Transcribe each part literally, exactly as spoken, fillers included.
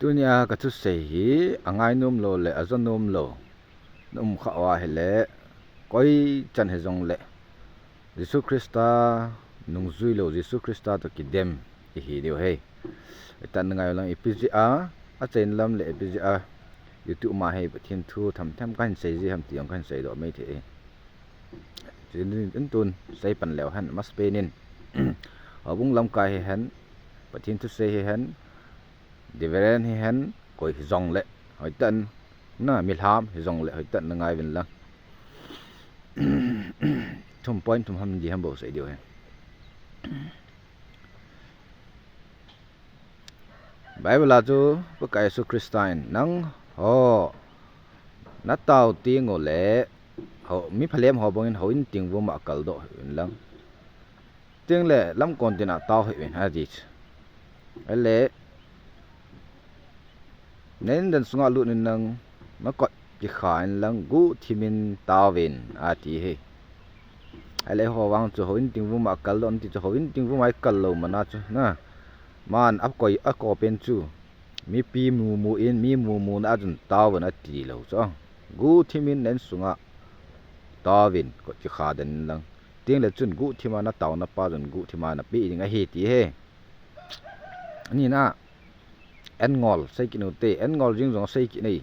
Tunia kathusei hi angainom lou le ajonom lou na um khah uva ahile, koi chan hijongle Jesu Christa nungjui lou, Jesu Christa toh kidem ihi diu ahi. Itan ngai lang ipi jeh a, achaina lam le ipi jeh a YouTube ma hi Pathen thu themthem kahin sei ji ham ti jong kahin seidoh mai thei e. Chuin tun seipan leu hen, masapen in houbung lamkai hihen, Pathen thusei hihen, Reverend hihen, koi hijongle hoitah in, na milham hijongle hoitah in na ngai uvin lang. Thum point thum ham di ham bou sei diu ahi. Bible a chu Pakai Jesu Christa in, nangho natao teng ule, mi phalem ho bangin houin tengvum a kaldoh hih un lang, tengle lamkon tin a tao hih un ati chu. Ahile na indan sunga lut in lang, nakot kikha in lang, guhthim in taovin ati ahi. Ahile eiho vang chu houin tengvum a kaldoh ti chu, houin tengvum a ikal lou mana chu na, man akoi akopen chu mipi mumu in, mi mumuna a chun taovin ati lou chu, guhthim in na insunga taovin kot kikha den in lang, tengle chun guhthim a nataona pa chun guhthim a napeh ding ahi ti ahi. Anina, an ngol sei kit ute, an ngol jing jong sei kit nei.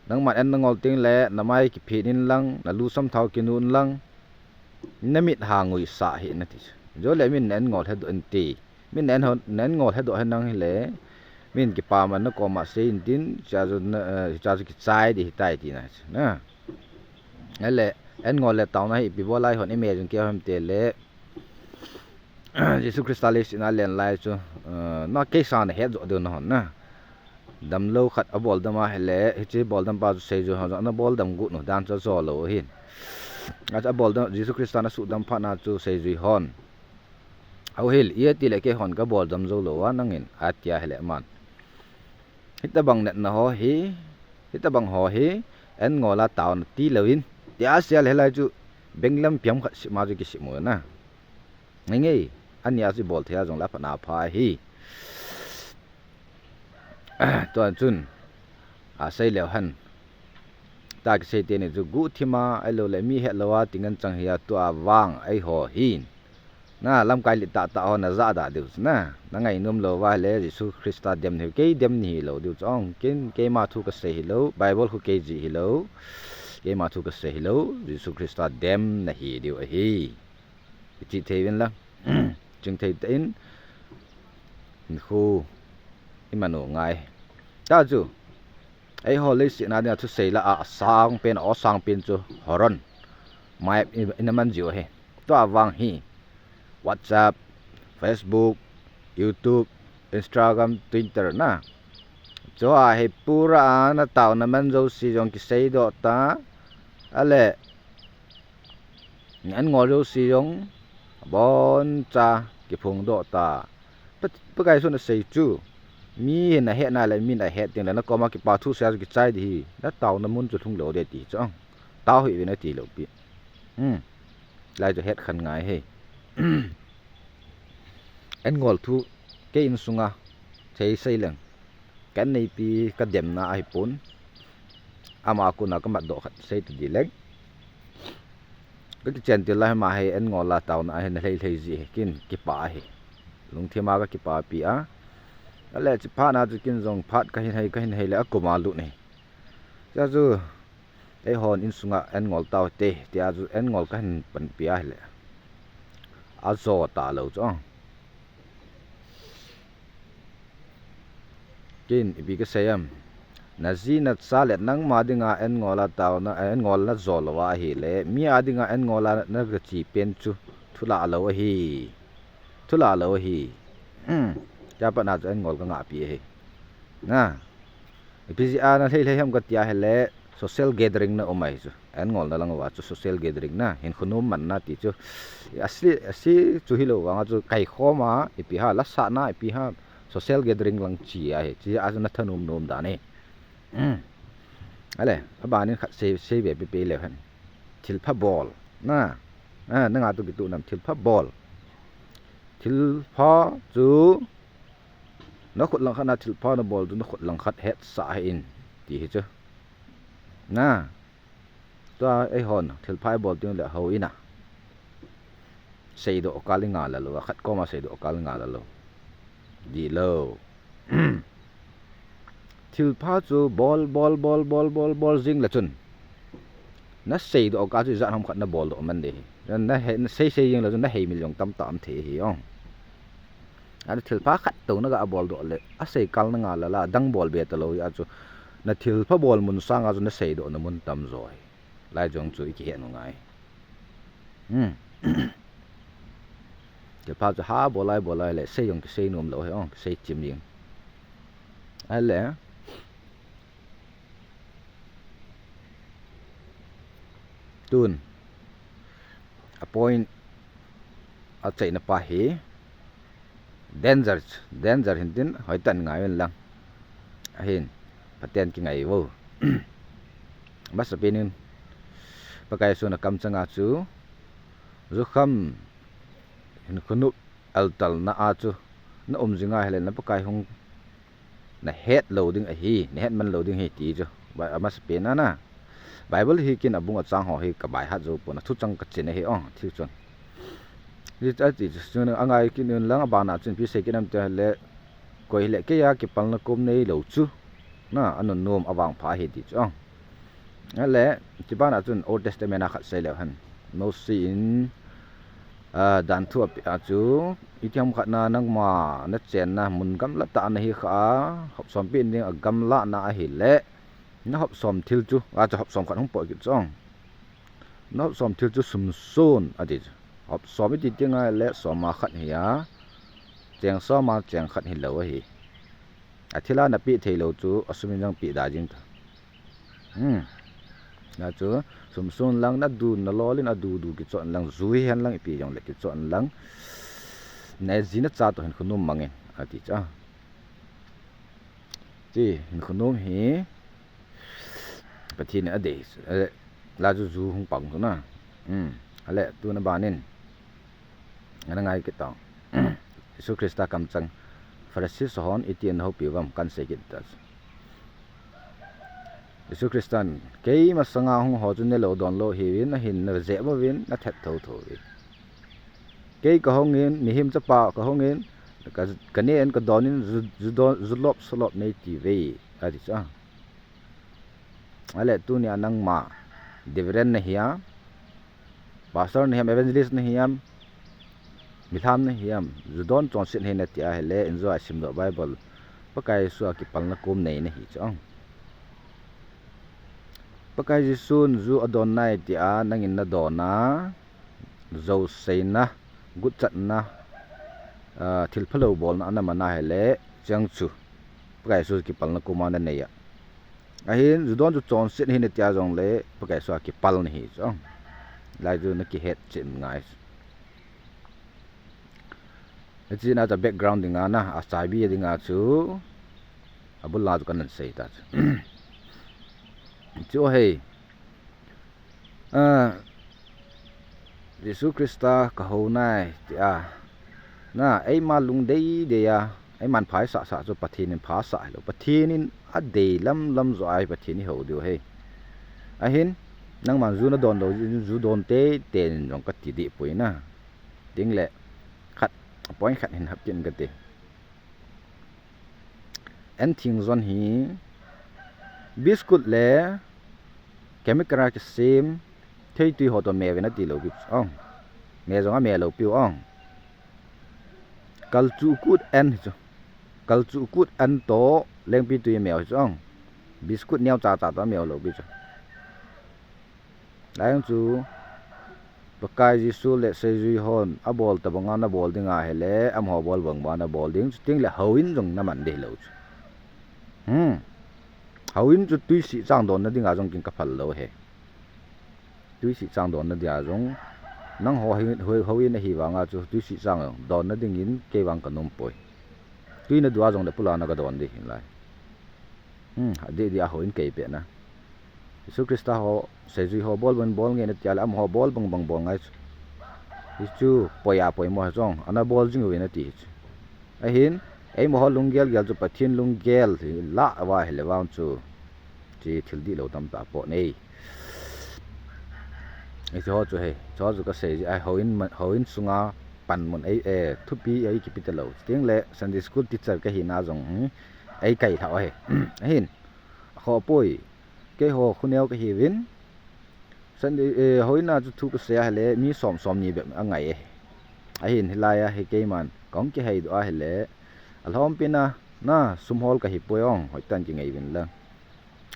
Nangman an nangol tengle namai kiphin in lang, nalu samthao kinu in lang, namit ha nguisah hih in ati chu. Chule min na an ngol hedoh inte. Min na an ngol hedoh henlang hile, min kipaman nakoma sei intin, hichea chu kichai ding ahitai tina chu na. Ahile an ngol le taona hi ipi bol a eihon imagine keu ham tile, Jesu Christa leiset a alen lai chu, na keisang nahet joh diu nahon na. Damlou khat aboldam ahile, hiche boldam pa chu seijui hon jong ana boldam got u dan chu ajo lou ahin. Achu aboldam, Jesu Christa nasuhdam phat na chu seijui hon, houhil, itile keihon kaboldam jou lou a nangin, ati ahile aman, hitobang natna ho hi, hitobang ho hi an ngol a taona tilouvin, tia asei le hilai chu benglam piam khat sim a chu kisim u na. Ngenge, ania chu ibol thei a jongle aphatna apha ahi. Tua chun asei leu hen, tua kisei teni chu guhthim a, ahiloule mi hetlou a tingan chang hi a, tua vang eiho hin na lamkai lheh tahtah ho najahda diu chu na, nangainom lou uva ahile Jesu Christa dem nahiu, kei dem nahilou diu chu ong. Ken keima thu kasei hilou, Bible khu kei jih hilou, keima thu kasei hilou, Jesu Christa dem nahi diu ahi. Ichih thei uvin lang, chingthei tah in, hinkho iman u ngai. Tua chu eiho leiset na dinga thusei lah a asangpen, aw sangpen chu horn, mic ina man jiu ahi. Tua vang hi WhatsApp, Facebook, YouTube, Instagram, Twitter na, chua hi pura a nataona man jouse jong kiseidoh ta, ahile an ngol jouse jong aboncha kiphongdoh ta. Pakai Jesun asei chu, mi hin ahetna le min ahet tengle nakoma kipa thu seija chu kichai ding ahi, nataona mun chu lhung lou ding ati chu ong. Tao hih uvin ati lou pi. Lai chu het khen ngai ahi. An ngol thu kei insunga thei sei leng, ka inneipi kademna ahipon, ama kona kamatdoh khat sei tadi leng, kakichen til lai hima hi an ngol a taona ahi, nalhei lhei ji hi kin kipah ahi. Lungthim a kakipapi a. Ahile chuphat na chu kin jong phat kahin hei, kahin hei le akum a lut ahi. Chua chu eihon insunga an ngol tao hite tia chu an ngol kahin panpi ahile, ajo talou chu. Kin ipi kasei em? Naji nacha le nangma dinga an ngol a taona, an ngol najo louva ahile, mi a dinga an ngol a nagache pen chu thulah lou ahi. Thulah lou ahi. Tia pat na chu an ngol kangahpi ahi. Na, ipi jeh a nalhei lhei ham katia ahile, social gathering na um ahi chu. An ngolna lang uva chu social gathering na, hinkho nom manna ti chu. Ase chu hilou vanga chu kaikhom a, ipi ham, lasahna, ipi ham, social gathering lang chi ahi. Chujeh a chu nathanom nom dan ahi. Ahile, abanin khat sei, seibe pepe leu hen. Thilpha bol. Na, nanga toh kitoh nam thilpha bol. Thilpha chu Na khut langkhat na thilpha na bol chu na khut langkhat hetsah hih in, ti hi chu. Na, tua eihon thilpha i bol ding le hou in a, seidoh kal i ngai lou, a khat koma seidoh kal i ngai lou. Di lou. Thilpha chu bol, bol, bol, bol, bol, bol jing le chun, na seidoh kal chu ijat ham khat na boldoh man ding hi. Na he, na sei sei jing le chun na hei mil jong tamtah um thei hi ong. Ahin thilpha khat tou na ga boldoh le, asei kal na ngai lou a, adang bol be talou hi a chu, na thilpha bol mun sanga chu na seidoh na mun tam jo hi. Lai jong chu i kihet u ngai. Hmm. Thilpha chu ha bol lai bol lai le, sei jong kisei nom lou hi ong, kisei chim jing. Ahile, tun, a point a cheina pa hi danger, danger hin tin, hoitah in ngai un lang. Ahin, phaten kingai vo. Masapen in, Pakai Jesun a kamchanga chu, jukham, hinkho nop, altalna a chu, na um jing a hile na Pakai hung na het lou ding ahi, na het man lou ding ahi ti chu. Ba, amasapen a na. Bible hi kin abung achang ho hi ka baihat jou pon, athu chang ka chin ahi ong, thil chun. Hi ati chu, angai kit un lang, abana chun ipi sei kit em ti le, koi hile kei a kipalna kom nei lou chu, na, anunnom avangpha ahi ti chu ong. Ahile, chubana chun Old Testament a khat sei leu hen. Mose in, a, dan thu apeh a chu, itiham khat na nangma na chenna mun gamla tah na hi kha a, hop som pen ding a gamla na ahile, na hop som thil chu, a chu hop som khat hung poi kit chu ong. Na hop som thil chu sumson ati chu. Hop som iti ti ngai le som a khat hi a, cheng som a cheng khat hilou ahi. Athil a na peh thei lou chu, asum in jong peh da jing ta. Hmm. Na chu, sumson lang na du, na lol in adu du kichon lang, ju hihen lang ipi jong le kichon lang. Na ji na cha toh hinkho nom mang in, ati chu. Ti, hinkho nom hi, Pathen in adei, eh, la chu ju hung pang chu na. Hmm. Ahile, tuna ban in, ana ngai kit tang. Jesu Christa kamchang, Pharisee ho hon iti ana houpi uvam kan sei kit ta. Jesu Christan, kei masanga hung ho chu nelou donlou hiuvin, ahin na jep uvin, na thet thotho uvin. Kei ka hung in, mihem chapa ka hung in, ka, ka ne in ka don in, ju, ju don, ju lop sa lop nei ti uve, ati chu. Ahile tunia nangma, Reverend na hiam, Pastor na hiam, Evangelist na hiam, milham na hiam, ju don chonset hi na ti a hile, in jong a simdoh Bible, Pakai Jesu a kipalna kom nei na hi chu ong. Pakai Jesun ju adon nai ti a, nangin na don a, jouseina, gotchatna, a, thilphalou bolna ana man a hile, chang chu, Pakai Jesu kipalna kom a na nei a. Ahin, ju don chu chonset hi na ti a jong le, Pakai Jesu a kipal na hi chu. Lai chu na kihet chen ngai. Hiche na chu background dinga na, a chaibi dinga chu, abul a chu kan sei ta chu. Chu hei, a, Jesu Christa ka hou nai, ti a. Na, eima lungdei dei a, eiman pha i sah sah chu Pathen in pha sah hilou. Pathen in adei lam lam joh a hi Pathen i hou diu ahi. Ahin, nangman ju na don lou, ju, ju don teitei in jong ka ti deh poi na. Tin le, khat, point khat hin hap kit in ka ti. An thing jon hi biscuit le chemical a kisem theitui ho toh me uvin ati lou pi chu ong. Me jong a me lou piu ong. Kalchuh kut an hi chu. Kalchuh kut an toh lengpitui me u hi chu ong. Biscuit neo cha cha toh me u lou pi chu. Lai chu, Pakai Jesu le seijui hon abol tobang a na bol ding ahile, amaho bol bang bang a na bol ding, chuting le houin jong na man ding hilou chu. Hmm. Houin chu tuisih chang donna dinga jong kin ka phal lou ahi. Tuisih chang donna dinga jong, nangho hi, hou, houin ahi vanga chu, tuisih chang donna dingin kei vang ka nom poi. Tui na du a jong le pula na ka don ding hin lai. Hmm, adeh deh a houin kei peh na. Jesu Christa ho, seijui ho bol bang bol nge na ti a le, amaho bol bang bang bol ngai chu. Hichu, poi a poimo hi jong, ana bol jing uvin ati hi chu. Ahin, Eimaho lunggel gel chu Pathen lunggel hi lah uva ahile vang chu, chu thil dihlou tamtah poh nei. Hiche ho chu hi, chu chu kasei ji a, houin ma-, houin sunga panmun ei, eh, thupi ei kipe talou. Chutengle Sunday school teacher kahina jong, hmm, ei kai lhah u ahi. Ahin, akhoh poi. Keiho khoneo kahiuvin. Sunday, eh, houin a chu thu kasei ahile, mi som som ni bep angai e. Ahin hilai a hi keiman kahung kiheidoh ahile, alhompen a, na, sum hol kahi poi ong, hoitah in kingai uvin lang.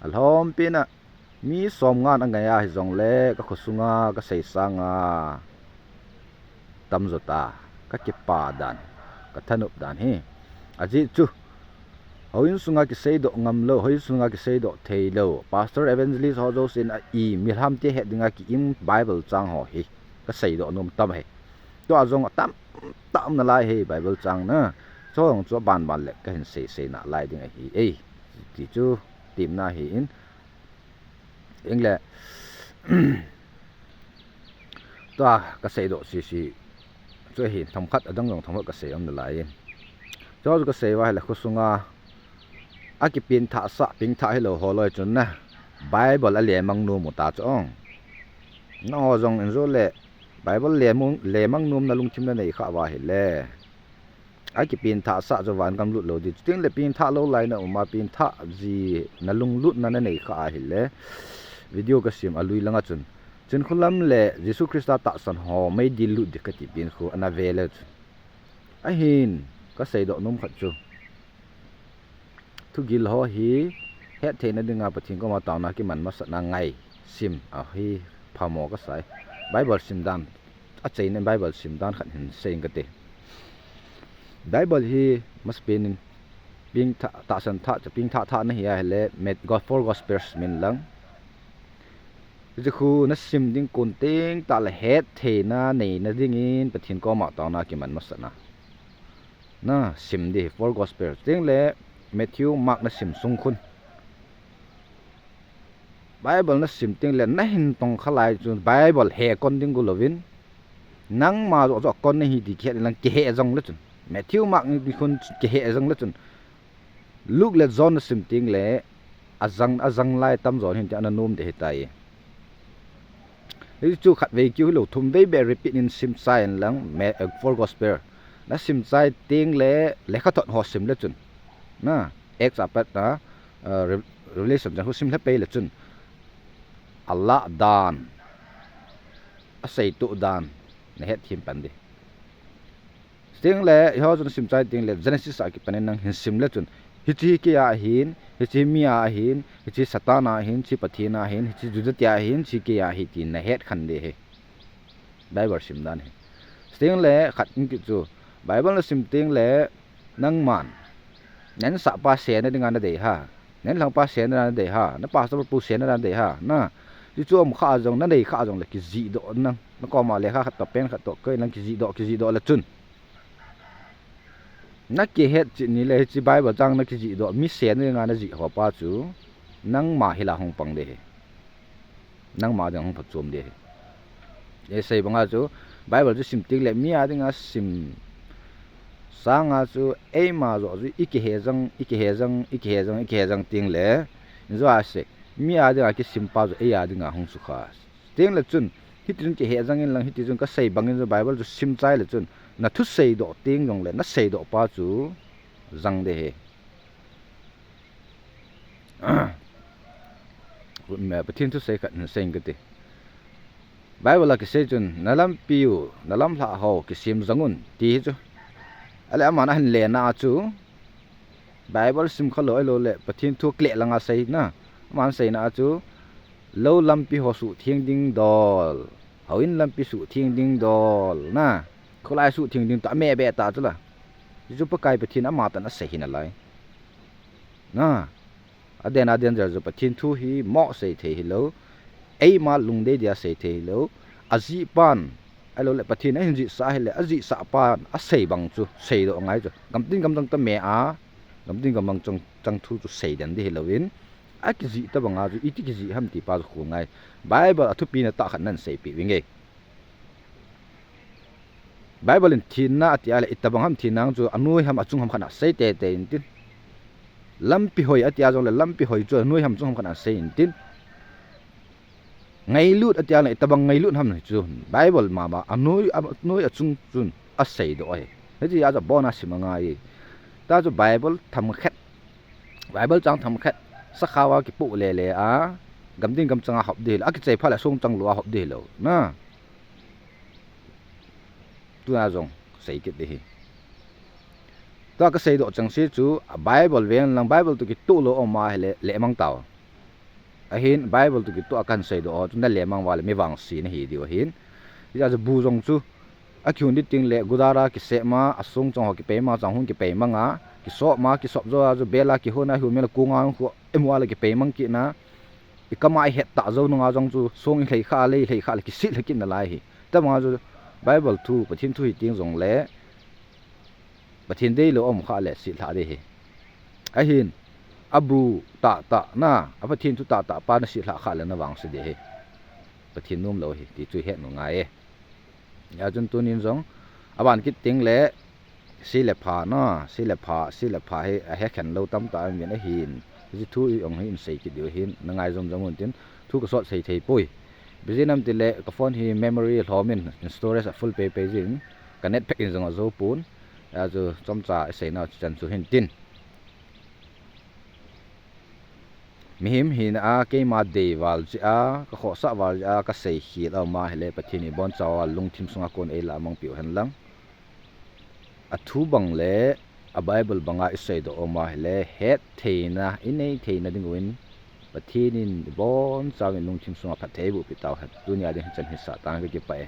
Alhompen a, mi som ngan angai a hijongle, kakho sunga, kasei sanga tamjo ta, kakipah dan, kathanop dan hi. Ajeh chu, houin sunga kiseidoh ngamlou, houin sunga kiseidoh theilou. Pastor, evangelist ho jousen a i, milham te het dinga ki-im Bible chang ho hi kaseidoh nom tam ahi. Tua jong atam, tam nalai hi Bible chang na. Chu jong chu aban ban le kahin sei sei nalai ding ahi e. Ti chu, temna ahin. Ingle, tua kaseidoh sese chu ahin, themkhat adang jong themkhat kasei um nalai in. Chu chu kasei uva ahile khosunga akipengthah sah, pengthah hilou ho loi chun na, Bible alemang nom u ta chu ong. Nangho jong injo le Bible lemang, lemang nomna lungthim nanei khah uva ahile, akipengthah sah chu vangam lut lou ding. Chutengle pengthah lou lai na um a, pengthah ji nalunglutna nanei khah ahile, video kasem alui langa chun, Chinkholam le Jesu Christa tahsan ho meidil lut ding kati pen khu ana ve le chun. Ahin, kaseidoh nom khat chu, thugil ho hi hettheina dinga Pathen koma taona kiman masatna ngai sim ahi phamo kasai. Bible sim dan, achaina Bible sim dan khat hin sei inge kati. Bible hi masapen in pengthah, tahsan thah, pengthah thah nahi ahile, Mat-, Go-, Four Gospels sim in lang. Hiche khu nasim ding kon teng tah le hettheina neina dingin Pathen koma taona kiman masatna nasim ding, Four Gospel. Chutengle Matthew, Mark nasim sung khun. Bible nasim tengle nahin tong kha lai chun Bible he kon ding go louvin, nangma joh joh kon nahi ti kihet in lang kihe jong le chun, Matthew, Mark ni khun kihe jong le chun, Luke le John nasim tengle ajang, ajang lai tamjo hin ti ana nom ding ahitai. Hichu khatvei keu hilou, thumvei beh repeat in sim chai in lang, Me-, eh, Four Gospel nasim chai tengle lekhathot ho sim le chun, na, Acts apat na, eh, Re-, Revelation chan khu sim lheh pei le chun, alah dan, aseitoh dan nahet them pan ding. Chutengle, eiho chu nasim chai tengle, Genesis a kipan in nang hin sim le chun, hiche hi kei a ahin, hiche hi mi a ahin, hiche hi Satan a ahin, hiche hi Pathen a ahin, hiche hi Juda te a ahin, hiche hi kei a ahi ti nahet khen ding ahi. Bible sim dan hi. Chutengle, khat in kit chu, Bible nasim tengle, nangman, na insahpa sena dinga nadei ham, na inlhangpa sena dinga nadei ham, na pastor pu sena dinga nadei ham, na, hichu um khah jong, nadei khah jongle kijihdoh in lang, nakoma lekha khat toh pen khat toh koi in lang kijihdoh, kijihdoh le chun, nakihet chet ni le hiche Bible chang nakijihdoh, mi sena dinga najih ho pa chu, nangma hila hung pang ding ahi. Nangma dinga hung phatchom ding ahi. Isei banga chu, Bible chu sim tengle mi a dinga sim sanga chu eima joh chu ikihe jang, ikihe jang, ikihe jang, ikihe jang tengle, injo a sei, mi a dinga kisim pa chu ei a dinga hung sukha. Tengle chun, hiti chun kihe jang in lang, hiti chun kasei bangin chu Bible chu sim chai le chun, nathuseidoh teng jongle naseidoh pa chu jang ding ahi. Pathen thusei khat hin sei inge kati. Bible a kisei chun, nalampi u, nalamlhah ho kisem jang un, ti hi chu. Ale aman ahin lena a chu, Bible sim khalou ahilou le, Pathen thu kile langa seina, aman seina a chu, lou lampi ho suhtheng ding dol, houin lampi suhtheng ding dol, na, kholai suhtheng ding toh ameh beh ta chu la. Hichu Pakai Pathen amatah in asei hi nalai. Na, aden aden jeh chu Pathen thu hi moh sei thei hilou, eima lungdei dia sei thei hilou, ajihpan, ahilou le Pathen ahin jihsah ahile, ajihsah pan asei bang chu seidoh ngai chu. Gamtin gamdang tah me a, gamtin gamdang chang, chang thu chu seiden ding hilouvin, akijih tobanga chu iti kijih ham ti pa chu khu ngai. Bible a thupina tah khat nahin seipeh uvinge. Bible in thenna ati a le, itobang ham thenna chu anoi ham achung ham khat a sei teitei intin. Lampi hoi ati a jong le, lampi hoi chu anoi ham achung ham khat a sei intin. Ngailut ati a le, itobang ngailut ham chu Bible mama anoi, anoi achung chun asei doh ahi. Hiti a chu abon a sim angai. Tua chu Bible themkhat, Bible chang themkhat sakhawa kipoh lele a, gam ding gam chang a hop ding, akichai phat le song chang lou a hop ding lou na. Tua jong sei kit ding ahi. Tua kasei doh chengse chu, a Bible ven lang, Bible toh kitoh lou um a hile, lehmang tau. Ahin Bible toh kitoh a kahin sei doh chu nalehmang uva le mi vangse nahi diu ahin. Hijeh a chu bu jong chu akihun ding teng le, gudar a kisep ma, asong chang ho kipei ma, changhun kipei mang a, kisop ma, kisop jou a chu bel a kihon a, hiu mel a kong a khu, imu a le kipei mang kit na. Ikam a ihet tah jou nung a jong chu song ilhei kha le, ilhei kha le, kisit lha kit nalai ahi. Tua bang a chu Bible thu, Pathen thu hi teng jong le, Pathen deilou um kha le sit lha ding ahi. Ahin, abu tahtah na, a Pathen thu tahtah pa nasit lha kha le navangse ding ahi. Pathen nom lou ahi, ti chu ihet u ngai e. Hijeh chun tunin jong, aban kit teng le, se le pha na, se le pha, se le pha hi ahe khen lou tamtah aum in ahin. Hiche thu hi ong hi in sei kit diu ahin, nangai jom jom un tin, thu kasot sei thei poi. Ipi jeh ham itile, ka phone hi memory lhom in, storage a full pei pei jeh in, ka net pack in jong ajou pon. Hijeh chu chomcha isei nau chu chan chu hin tin. Mihem hina a keima dei val jeh a, kakhohsah val jeh a, kasei khel a um a hile, Pathen in ibonchauva lungthim sunga kon eilah mang piu hen lang. Athu bang le, a Bible banga isei doh um a hile, het theina, inei theina ding uvin, Pathen in ibonchauvin lungthim sunga phatthei eiboh peh tau hen. Tunia ding hichan hi sah tang, kakipah e.